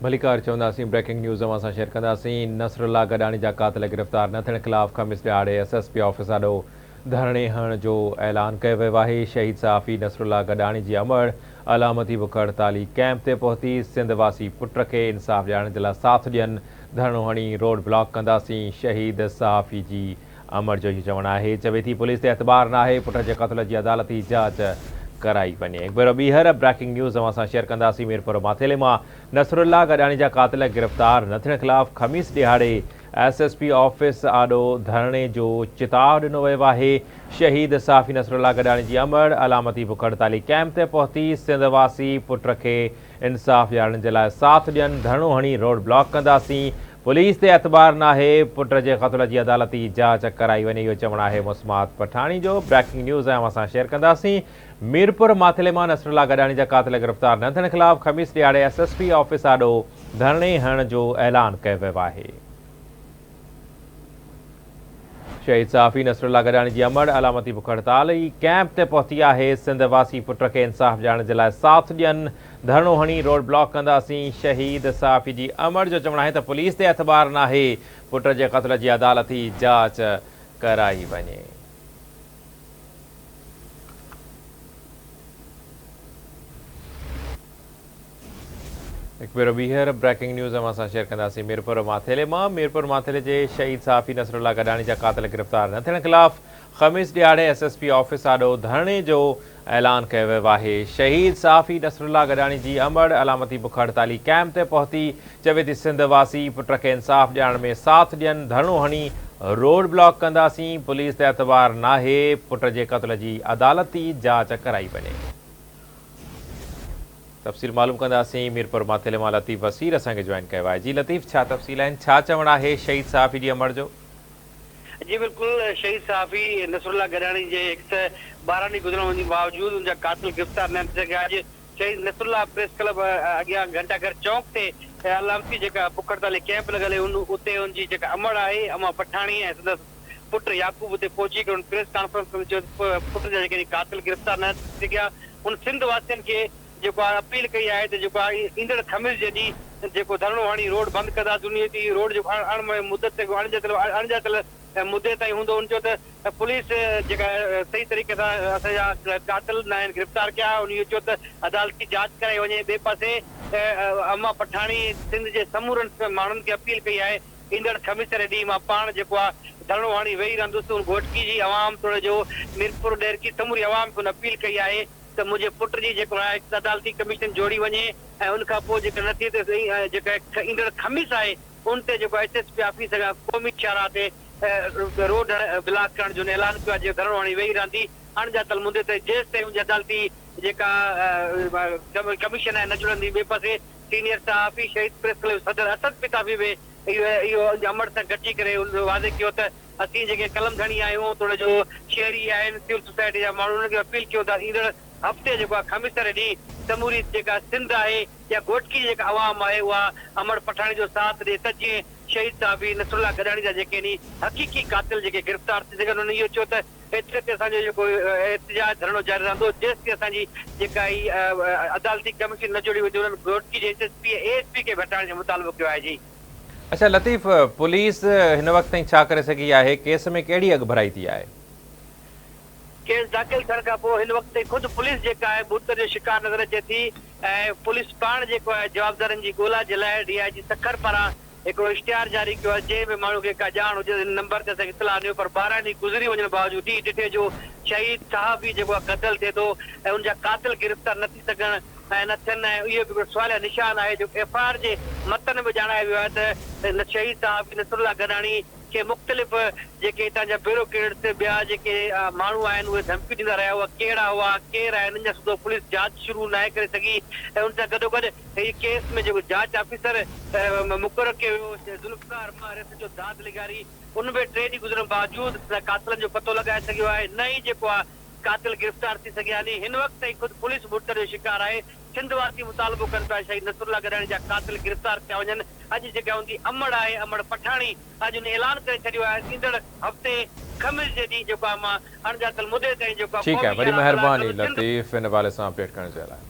ڀليڪار چونداسين breaking news اوهان سان شيئر ڪنداسين نصرالله گڏاڻي جا قاتل گرفتار نه ٿيڻ خلاف خميس ڏهاڙي ايس ايس پي آفيس آڏو ڌرڻي هڻڻ جو اعلان ڪيو ويو آهي شهيد صحافي نصرالله گڏاڻي جي امڙ علامتي بک هڙتالي ڪئمپ تي پهتي سنڌ واسي پٽ کي انصاف ڏيارڻ جي لاء ساٿ ڏين ڌرڻو هڻي روڊ بلاڪ ڪنداسين شهيد صحافي جي امڙ جو اهو چوڻ آهي. چوي ٿي پوليس تي اعتبار ناهي، پٽ جي قتل جي عدالتي جاچ ڪرائي وڃي. هڪ ڀيرو ٻيهر بريڪنگ نيوز اوهان سان شيئر ڪنداسين ميرپور ماٿيلي مان نصرالله گڏاڻي جا قاتل گرفتار نه ٿيڻ خلاف خميس ڏهاڙي ايس ايس پي آفيس آڏو ڌرڻي جو چتاء ڏنو ويو آهي. شهيد صحافي نصرالله گڏاڻي جي امڙ علامتي بک هڙتالي ڪئمپ تي پهتي سنڌ واسي پٽ کي انصاف ڏيارڻ جي لاء ساٿ ڏين، ڌرڻو هڻي روڊ بلاڪ ڪنداسين، پوليس تي اعتبار ناهي، پٽ جي قتل جي عدالتي جاچ ڪرائي وڃي اهو چوڻ آهي مسمات پٺاڻي جو، بريڪنگ نيوز ۽ اوهان سان شيئر ڪنداسين، ميرپور ماٿيلي مان نصرالله گڏاڻي جا قاتل گرفتار نه ٿيڻ خلاف خميس ڏهاڙي ايس ايس پي آفيس آڏو ڌرڻي هڻڻ جو اعلان ڪيو ويو آهي. شهيد صحافي نصرالله گڏاڻي جي امڙ علامتي بک هڙتال ئي ڪئمپ تي پهتي آهي، سنڌ واسي پٽ کي انصاف ڏيارڻ جي لاء ساٿ ڏين، ڌرڻو هڻي روڊ بلاڪ ڪنداسين، شهيد صحافي جي امڙ جو چوڻ آهي ته پوليس تي اعتبار ناهي، پٽ جي قتل جي عدالتي جاچ ڪرائي وڃي. هڪ ڀيرو ٻيهر بريڪنگ نيوز اوهان سان شيئر ڪنداسين ميرپور ماٿيلي مان ميرپور ماٿيلي جي شهيد صحافي نصرالله گڏاڻي جا قاتل گرفتار نه ٿيڻ خلاف خميس ڏهاڙي ايس ايس پي آفيس آڏو ڌرڻي جو اعلان ڪيو ويو آهي شهيد صحافي نصرالله گڏاڻي جي امڙ علامتي بک هڙتالي ڪئمپ تي پهتي چوي ٿي سنڌ واسي پٽ کي انصاف ڏيارڻ ۾ ساٿ ڏين ڌرڻو هڻي روڊ بلاڪ ڪنداسين پوليس تي اعتبار ناهي پٽ جي قتل جي عدالتي جاچ ڪرائي وڃي. تفصيل معلوم ڪنداسين ميرپور ماٿيلي مان لطيف وسير اسان کي جوائن ڪيو آهي جي لطيف ڇا تفصيل آهن ڇا چوڻ آهي شهيد صحافي جي امڙ جو. جي بلڪل شهيد صحافي نصرالله گڏاڻي جي هڪ ته 12 ڏينهن گذرڻ جي باوجود ان جا قاتل گرفتار نه ٿي سگهيا اڄ شهيد نصرالله پريس ڪلب اڳيان گهنٽا گهر چونڪ تي علامتي جيڪا بک هڙتالي ڪئمپ لڳل هئي ان اتي ان جي جيڪا امڙ آهي امان پٺاڻي ۽ سندس پٽ يعقوب اتي پهچي ڪري ان پريس ڪانفرنس ڪندي چيو ته پٽ جا جيڪي قاتل گرفتار نه ٿي سگهيا هن سنڌ واسين کي جيڪو آهي اپيل ڪئي آهي ته جيڪو آهي ايندڙ خميس جي ڏينهن جيڪو ڌرڻو هڻي روڊ بند ڪنداسين انهي تي روڊ جيڪو اڻ مئي مدت تي اڻ اڻڄاتل مدي تائين هوندو هن چيو ته پوليس جيڪا صحيح طريقي سان اسان جا قاتل ناهن گرفتار ڪيا هن اهو چيو ته عدالتي جاچ ڪرائي وڃي ٻئي پاسي اما پٺاڻي سنڌ جي سمورن ماڻهن کي اپيل ڪئي آهي ايندڙ خميس واري ڏينهن مان پاڻ جيڪو آ ڌرڻو هڻي ويهي رهندس ان گهوٽڪي جي عوام توڙي جو ميرپور ڏهرڪي سموري عوام کي ان اپيل ڪئي آهي ته منهنجي پٽ جي جيڪو آهي عدالتي ڪميشن جوڙي وڃي ۽ ان کان پوء جيڪا نه ٿئي ته جيڪا ايندڙ خميس آهي ان تي جيڪو ايس ايس پي آفيس اڳيان قومي شاهراهه تي روڊ بلاڪ ڪرڻ جو اعلان ڪيو آهي جيڪو ڌرڻو هڻي ويهي رهندي اڻڄاتل مدي تائين جيستائين ان جي عدالتي جيڪا ڪميشن آهي نه جڙندي ٻئي پاسي سينيئر صحافي شهيد پريس ڪلب صدر اسد پتافي به اهو اهو امڙ سان گڏجي ڪري واضح ڪيو ته اسين جيڪي قلم ڌڻي آهيون توڙي جو شهري آهن سول سوسائٽي جا ماڻهو انهن کي اپيل ڪيون ٿا ايندڙ هفتي جيڪو آهي خميس واري ڏينهن سموري جيڪا سنڌ آهي يا گهوٽڪي جي جيڪا عوام آهي اها امڙ پٺاڻي جو ساٿ ڏي ته جيئن شهيد صحافي نصرالله گڏاڻي جا جيڪي ني حقيقي قاتل جيڪي گرفتار ٿي سگهن انهن اهو چيو ته ايتري تي اسان جو جيڪو احتجاج ڌرڻو جاري رهندو جيستائين اسان جي جيڪا هي عدالتي ڪميشن نه جوڙي ويندي انهن گهوٽڪي جي ايس ايس پي ۽ اي ايس پي کي به هٽائڻ جو مطالبو ڪيو آهي جي. اڇا لطيف پوليس هن وقت تائين ڇا ڪري سگهي آهي ڪيس ۾ ڪهڙي اڳڀرائي ٿي آهي؟ ڪيس داخل ٿيڻ کان پوء هن وقت تائين خود پوليس جيڪا آهي ٻڏتر جو شڪار نظر اچي ٿي ۽ پوليس پاڻ جيڪو آهي جوابدارن جي ڳولا جي لاء ڊي I جي سکر پاران هڪڙو اشتهار جاري ڪيو آهي جنهن به ماڻهو کي ڪا ڄاڻ هجي ته هن نمبر تي اسان کي اطلاع ڏيو پر 12 ڏينهن گذري وڃڻ باوجود ڏينهن ڏٺي جو شهيد صحافي جيڪو آهي قتل ٿئي ٿو ۽ ان جا قاتل گرفتار نه ٿي سگهڻ ۽ نه ٿين ۽ اهو به هڪڙو سواليه نشان آهي جو ايف I R جي متن ۾ ڄاڻايو ويو آهي ته شهيد صحافي نصرالله گڏاڻي کي مختلف جيڪي هتان جا بيوروڪريٽس ٻيا جيڪي ماڻهو آهن اهي ڌمڪيون ڏيندا رهيا اهي ڪهڙا هئا ڪير آهن اڃا سڌو پوليس جاچ شروع ناهي ڪري سگهي ۽ ان سان گڏوگڏ هي ڪيس ۾ جيڪو جاچ آفيسر مقرر ڪيو ويو ذوالفقار مهر ايس ايڇ او داد لغاري ان به ٽي ڏينهن گذرڻ باوجود قاتلن جو پتو لڳائي سگهيو آهي نه ئي جيڪو آهي قاتل گرفتار ٿي سگهيا ني هن وقت تائين خود پوليس ٻڏتر جو شڪار آهي سنڌ واسي مطالبو ڪن پيا شهيد نصرالله گڏاڻي جا قاتل گرفتار ڪيا وڃن اڄ جيڪا ان جي امڙ آهي امڙ پٺاڻي اڄ ان اعلان ڪري ڇڏيو آهي ته ايندڙ هفتي خميس جي ڏينهن جيڪو آهي مان اڻڄاتل مدي تائين جيڪو آهي ٺيڪ آهي قومي وڏي شاهراهه بلاڪ مهرباني ڪندس سنڌ لطيف ان حوالي سان اپڊيٽ ڪرڻ جي لاء.